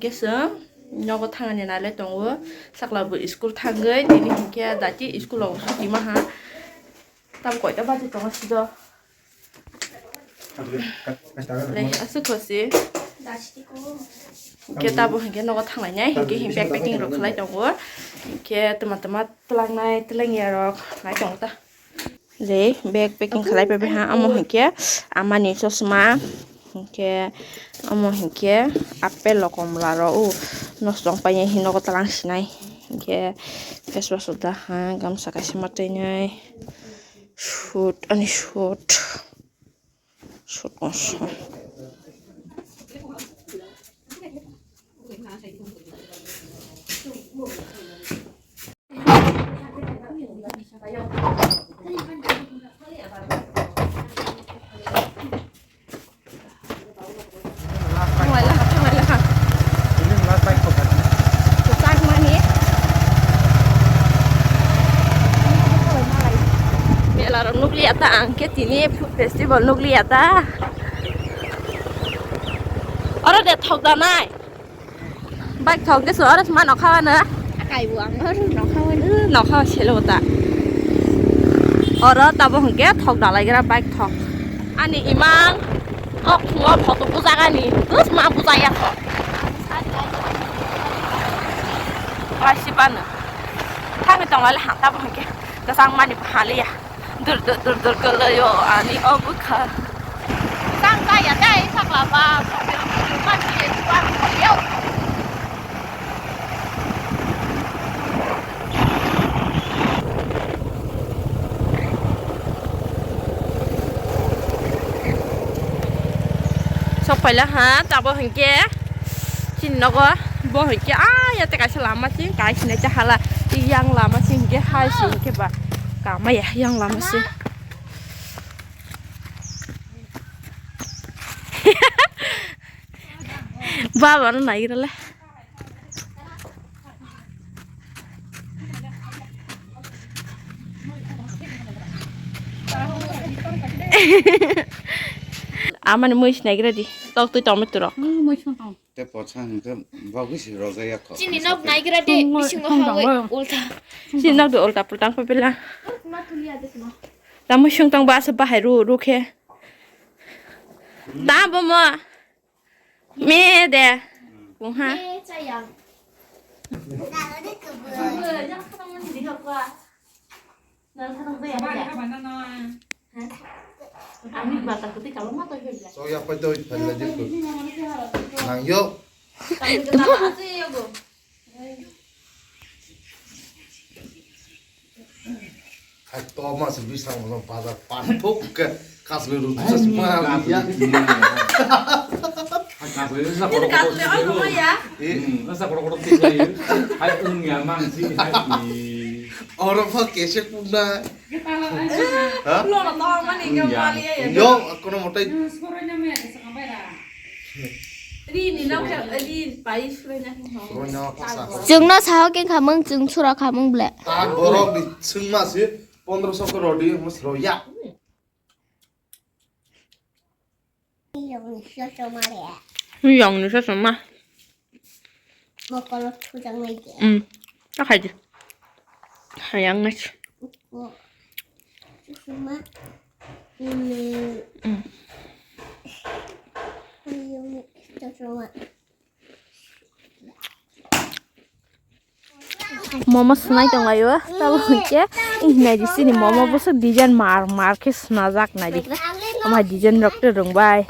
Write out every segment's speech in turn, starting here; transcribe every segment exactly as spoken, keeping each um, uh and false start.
Keswng nogo thangani nalai tongo, sakla bo school thangwi, tini hinkhe dati school o suti maha. Tam koita baji tongo sido. Le, aswk khosi. Hinkhe tabo hinkhe nogo thanglainai, hinkhe hin bag packing rok khlai tongo. Hinkhe tama tama twlangnai, twlangya rok nai tongo ta. Je bag packing khlai pai ha, amo hinkhe amani chosma, hinkhe amo hinkhe apple rok, komla rok, o nosto wng painai hin nogo twlang sinai, hinkhe face wash rok da ha, gamsa kaisa ma twi nai, suit ani suit, suit kosom. Mela rok nukliya ta ang khe tini food festival nukliya ta. Oro de thok da nai. Bike thok de so oro ma nokha wano. Akai bu ang oro nokha wano. Nokha selo ta. Oro tabo hwnkhe thok dalaigra bike thok. Ani imang ok thungo photo bujagani. Tus ma bujaya thok. Ai sibano. Thangwi tongwale hang tabo hwnkhe. Kwchang mani haliya. Dur dur dur dur kwlaio ani o bwkha. Tang kaya dai sakla ba. Sok paila ha, tabo hinkhe chini nogo bo hinkhe ayate kaisa lama sing kaisa naita hala yang lama sing hinkhe hai sing hinkhe ba. Kamaya yang lama se. Baba no naigra le. Amani mui sinaigra di. Tok twi tong turo. Te posa hwnkhe bagwi se rojak ya kho. Chini nok naigra de, bisingo hawai ulta. Chini nok de ulta pulta wngkha bela. Tamo sung tong ba se bahai ru ru khe. Tamo mo. Me de. Bung ha. Soya pai doi phalna di ko. Nang yo. Hai to ma se bisang mo bazar pan thok ke kas le ru sa ma ya. Hai kas le sa ko ko ya. Hmm, sa ko ko ya. Hai un ya mang si hai. Oro pha kese puna. Ha? Yo, kono motai. Chwngno saho khe khamung, chwng sura khamung ble. Ta borok ni chwngma se pondro so ko rodi mo sro ya. Yong ni sosoma. Yong ni sosoma. Mokolo thujaknai de. Hmm. Ta khai di. Hayang nai. Sosoma. Hmm. Hmm. Yong ni sosoma. Momo swnai tonglaio, tabuk hwnkhe hinai di chini momo bwswk design mar mar khe swnajak nai di. Omo hai design rok tei rwngbai.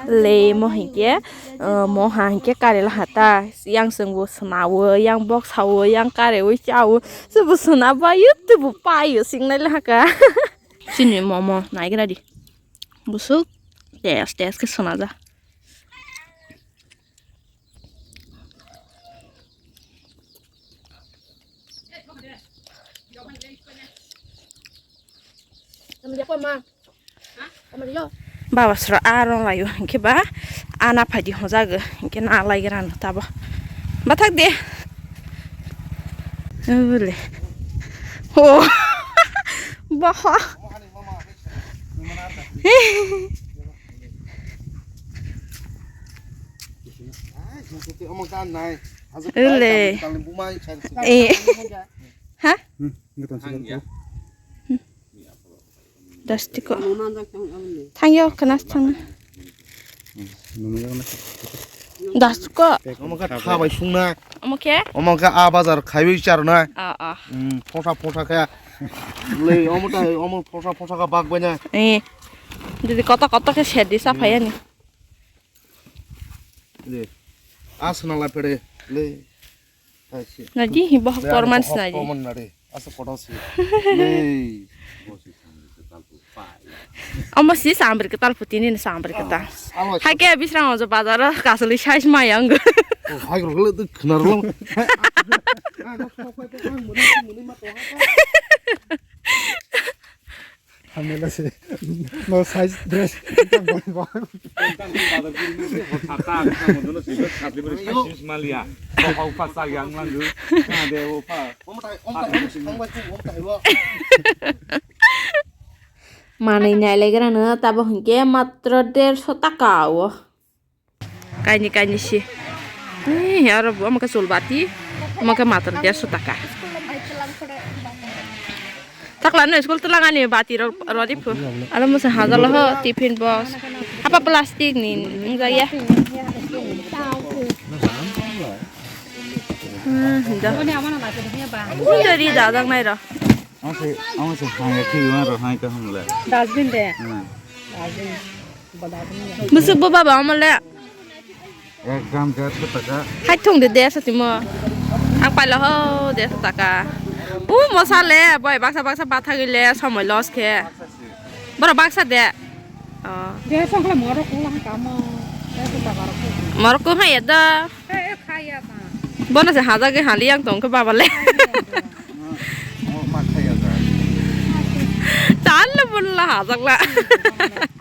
Le mo hinkhe, uh, mo ha hinkhe karela hata, yang chwngbo swnao, yang boksawo, yang kareui chao, chwbo swnam baio, teibo paio, singnai le haka. Chini momo naigra di. Bwswk test test khe swnajak. Baba sora a rong laio hinkhe ba a na phaidi hojago hinkhe na laigra no tabo bathak de. Ule. Ho. Baha. Ele. Eh. Ha? Dastiko. Thangyo, kanas thang. Dastiko. Omo khe thabai sungna. Omo khe? Omo khe a bazar khaiwi charna. Ah, ah. Hmm, phosa phosa khe. Le, omo ta, omo phosa phosa khe bak baina. Eh. Didi koto koto khe sedi sa phayani. Le. Asna la pede. Le. Naidi, hibo le, korman ani sinai di. Korman nadi. Asa kotor si. Nei. Omo si sambri ketal putini ni sambri ketal. Alo. Hai ke bisrang ojo bazar kasali size maya ang. Oh, hai gro gele tu knar lo. Hamela se. No size dress. Malia. Opa upa sa yang lang du. Na de opa. Manwi nailagrano tabo hinkhe matro derso taka o. Kaini kaini si. Eh, aro bo omo khe chul bati. Omo khe matro derso taka. Takla no school twlang ani bati rok rodi phu. Alo musa hajalo ho tiffin box. Apa plastic ni wngjakya. Hmm, hinda. Hinda ri dajak nai ro. Ang se, ang se hang ya khi wan ro hang ka hum le. Dustbin de. Hmm. Dustbin. Musuk bo baba omo le. Ekdam dersho taka. Hai thung de dersho timo. Ang pailo ho dersho taka. U mosa le boy baksa baksa bathagwi le somoi loss khe. Boro baksa de. Oh. Dersho khle morok kulang kamo. Dersho taka rok. Morok ko hai da. Eh, eh, khaya ta. Bono se hajagwi hali yang tong khe baba le. Tan le bun la hajak la.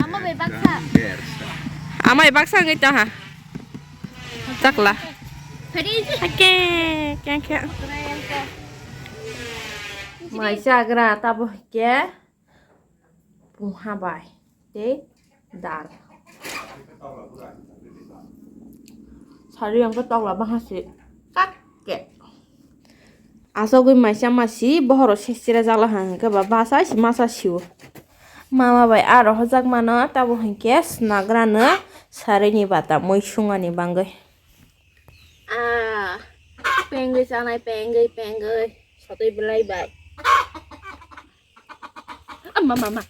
Ama bai baksa. Ama bai baksa ngai ta ha. Chakla. Hake, kya kya. Mai chagra tabo ke. Pungha bai. Tei dal. Sari ang khe tokla baha se kak ke. Asogwi maisa masi bohoro sesira jala ha hwnkhe ba basa si masa siwo. Mama bai aro hojak mano tabo hwnkhe snagrano sarini bata mui sungani bangwi. Ah, pengwi chanai pengwi pengwi sotwi belai bai. Ama mama.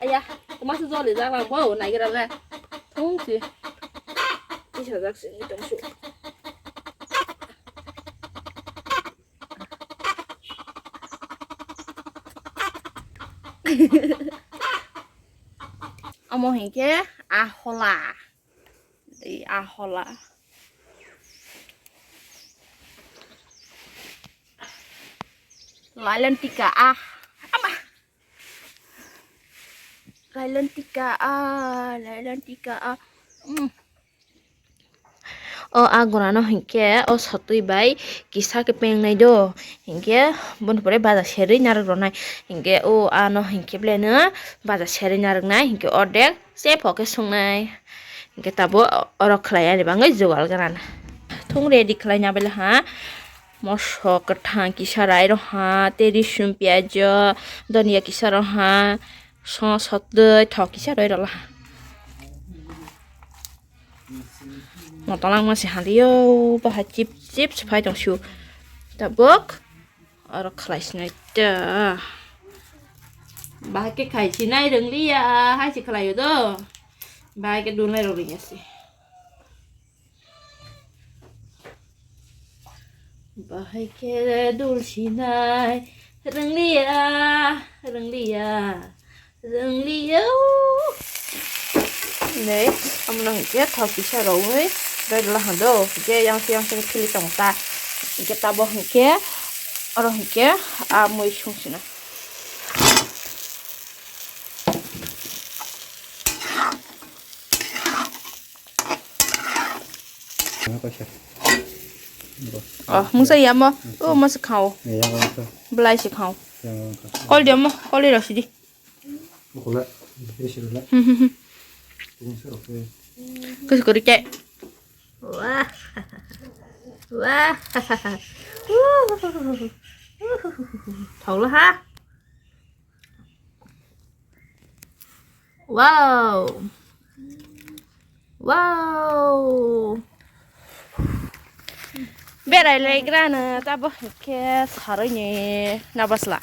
Aya, koma se joli jak lang bo naigira le. Thung si. Isa jak si ni tong su. Amo hinkhe ahola. Tei ahola. Lailan tika ah. Ama. Lailan tika ah, lailan tika ah. Mm. O agurano hinkhe o sotwi bai kisa khe pengnai do. Hinkhe boni pore baja serwi narwk ronai. Hinkhe o ano hinkhe beleno baja serwi narwknai. Hinkhe ordek. Se pho khe songnai. Hinkhe tabo oro khlai ani bagwi jugal gana. Thung ready khlaina bele ha. Moso kwthang kisa rai rw ha, tei risum piyaj, donia kisa rw ha, so sotwi thok kisa roi rw ha. Moto langma se haliyo, bahai chip chip se phai tong su. Tabuk. Oro khlai sinai ta. Bahai khe khai sinai rwngliya, hai se khlaio do. Bahai khe dunai rw liya se. Bahai khe dul sinai rwngliya, rwngliya. Rwngliyo. Nei, amno hinkhe thok kisa rwui rwla hando. Hinkhe yang yang sing phili tong ta. Hinkhe tabo hinkhe oro hinkhe a mui sung sina. Oh, mungsa yamo. Oh, mas khao. Belai si khao. Kol dia mo, kol dia sidi. Ukula, isi rula. Hmm, hmm, hmm. Tungsa rokhe. Kus kuri ke. Wah. Wah. Thok la ha. Wow. Wow. Berai laikra no tabo khe saroi ni nabasla.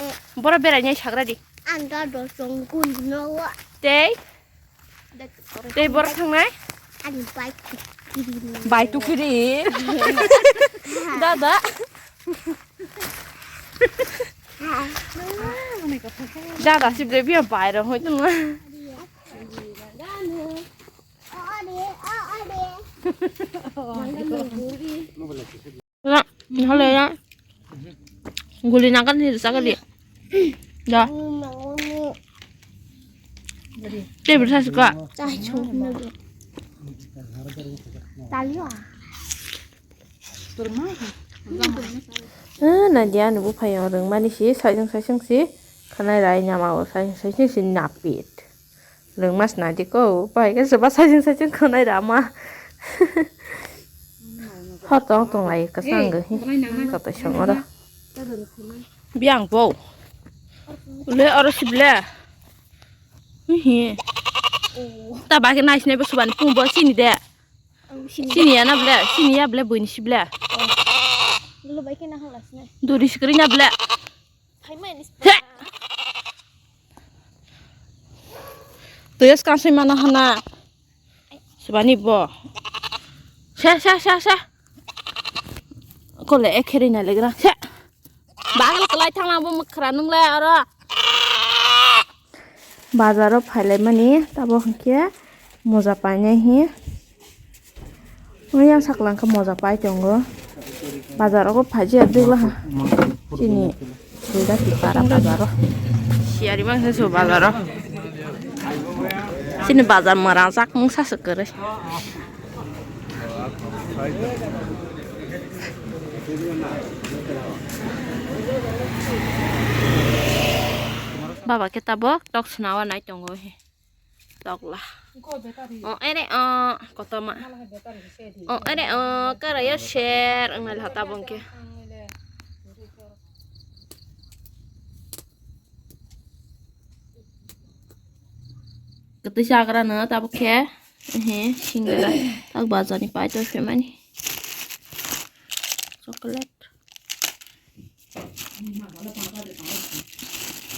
Eh. Boro berai ni sagra di. Anda do songkun no wa. Tei. Tei bor thangnai? Ani bai tukiri. Bai tukiri. Dada. Dada si ble biya bai ro hoi tong. Hale ya. Guli nakan ni sa kali. Da. Te bisa suka. Talio. Eh, Nadia ni buphai rwng mani si saisung saisung si khanai rai nama o saisung saisung si napit. Rwngma swnai di ko, pai khe soba sajwng sajwng khwnai rama. Hor tong tong lai kwchang gwi. Koto song oro. Biang bo. Ule oro sible. Hi. Ta ba khe nai sinai bo subani pung bo sini de. Sini ya na ble, sini ya ble buini sible. Duri sikri na ble. He! Twi swkang swi mano hana. Subani bo. Sa, sa, sa, sa. Kole ekherina legra. Sa. Bagel kalai thangna bo mwkhra nungle aro. Bazaro phailaimani tabo hwnkhe moja painai hi. Yang saklang khe moja pai tongo. Bazar o phaji ya dugla ha. Chini suida tipara bazar o. Siyari mang se su bazar o. Chini bazar mara sak mung sa se kere. Baba khe tabok tok sinawa nai tongo he. Tokla. O ere o kotoma. O ere o karayo share ang nai lhata bongke. Kati chagra no tabok khe. He singla tak bazar ni pai to femani. Chocolate.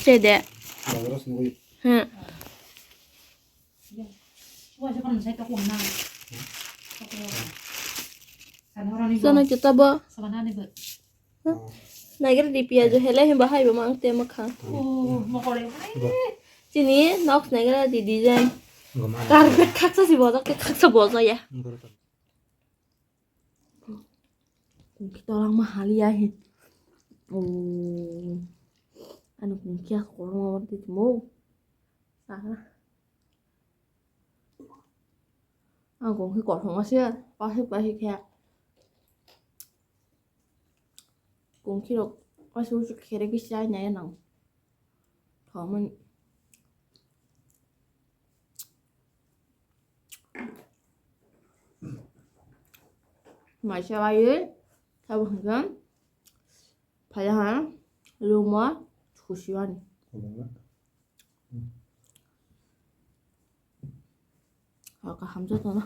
Che de. Hmm. Sana kita bo. Naikal di piajo hele himba hai ba mang te makha. Chini nok naikal di design. Carpet khaksa si bojak te khaksa bojo ya. Kungki torang ma haliya he. Oh. Ano kungki a kormo titmo. Sana. Ang kungki kormo se. Pahi pahi khe. Kungki rok pasu khere kisa nai nang. Thomani. Maisa bai tabuk hwnkhe phaiya ha room o thusiwani. Kaham jotono.